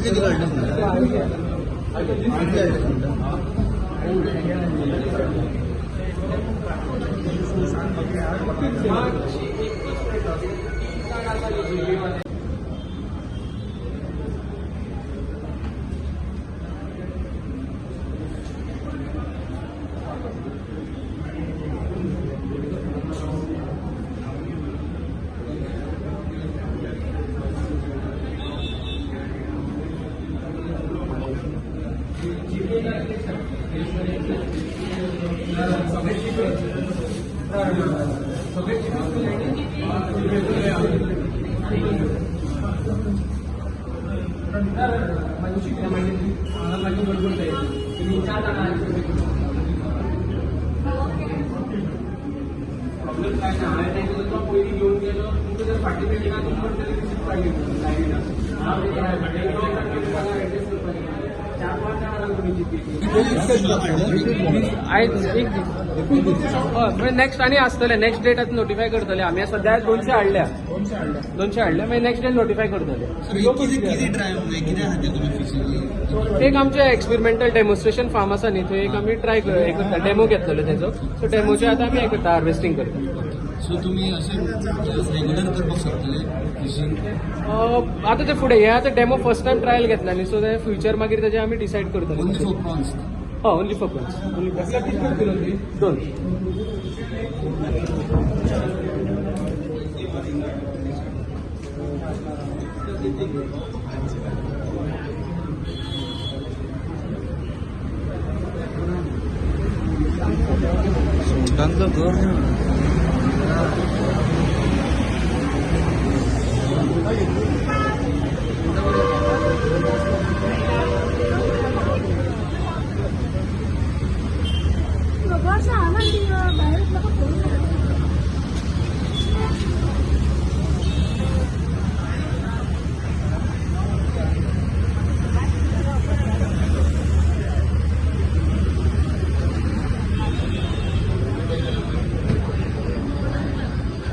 कितले किलो हाडले सुंगटां? कितले हाडले सुंगटां? प्रॉब्लेम काय ना, हांवें तांकां तो पयलीं घेवन गेलो, तुमकां जर फाटीं मेळ्ळी ना, तुमकां म्हणटलें रिसीट काडली लायनी ना. एडजस्ट करपाचें 4-5 जाणां लागून तुमी जीपे. आयज एक दीस हय, मागीर नेक्स्ट आनी आसतले, नेक्स्ट डेट आतां नोटिफाय करतले आमी. सद्या 200 हाडल्या, 200 हाडल्या, मागीर नेक्स्ट डेट नोटिफाय करतले. सर, हे कितें कितें ट्राय म्हणजे कित्या खातीर तुमी फिशींग? एक आमचे एक्सपेरिमेंटल डेमॉन्स्ट्रेशन फार्म आसा न्ही, थंय एक आमी ट्राय हे करता, डेमो घेतलेलो तेजो. सो डेमोचे आतां आमी हें करता, हार्वेस्टींग करता. सो तुमी अशें रेगुलर करपाक शकतले फिशींग? आतां ते फुडें हे आतां डेमो फर्स्ट टायम ट्रायल घेतला न्ही, सो ते फ्युचर मागीर तेजे आमी डिसायड करतले. Only for prawns? हय, ओन्ली फॉर प्रॉन्स. दोन. सुंगटांचो घर.